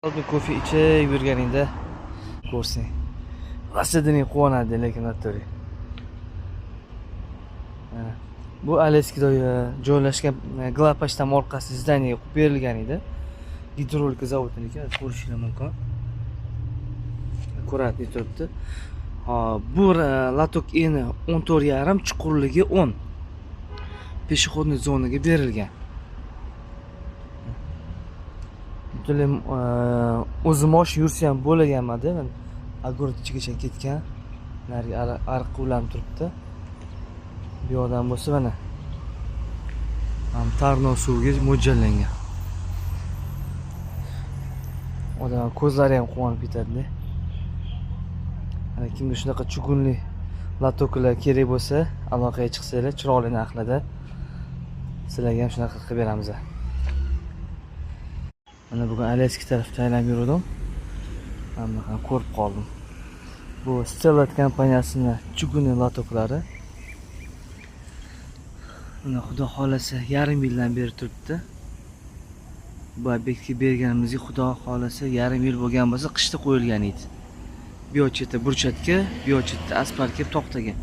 Oldin kofe ichib yurganingda ko'rsang, rosa diling quvonadi, lekin натуре. Mana bu Aleskida joylashgan Главпочтамт orqasi здание ga qurib berilgan edi. Gidrolika zavodiniki, ko'rishingiz mumkin. Аккуратный turibdi. Hop, bu лоток eni 14,5, chuqurligi 10. Пешеходный zonaga berilgan. Butunlay o'zi mosh yursa ham bo'lgan model. Огород ichigacha ketgan. Narigi ariqqa ulanib turibdi. Bu yoqdan bo'lsa mana ham Tarnov suviga mo'ljallangan. Odam ko'zlari ham quvonib ketadi. Mana kimga shunaqa чугун li лоток lar kerak bo'lsa, aloqaga chiqsanglar, chiroyli narxlarda sizlarga ham shunaqa qilib beramiz. Mana bugun Aleski tarafda aylanib yurdim. Mana bunaqa ko'rib qoldim. Bu Stellat kompaniyasini чугунный лоток lari. Mana, xudo xohlasa, yarim yildan beri turibdi. Bu obyektga berganimizga, xudo xohlasa, yarim yil bo'lgan bo'lsa, qishda qo'yilgan edi. Bu yoq chetda брусчатка, bu yoq chetda asfalt kelib to'xtagan.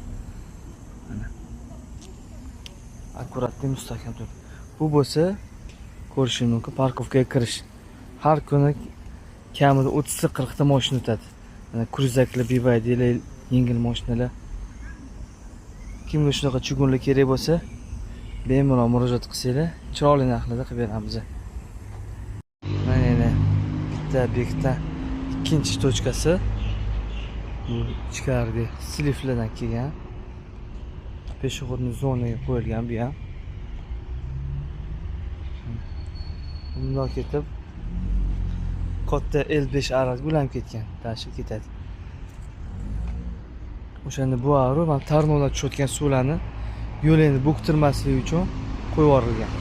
Mana. Аккуратный, mustahkam turibdi. Bu bo'lsa, ko'rishingiz mumkin, парковка ga kirish. Har kuni kamida 30 ta, 40 ta mashina o'tadi. Mana крузак lar, BYDlar, yengil mashinalar. Kimga shunaqa чугун lar kerak bo'lsa, bemalol murojaat qilsanglar, chiroyli narxlarda qilib beramiz. Mana yana bitta obyektdan ikkinchi точка si. Bu ichkarida слив lardan kelgan. Пешеходный zonaga qo'yilgan bu ham. Bundoq ketib katta L5 ariq ulanib ketgan. Tashi ketadi. O'shanda bu ariq mana Tarnovdan tushayotgan suvlarni yo'lini bo'ktirmaslik uchun qo'yib yuborilgan.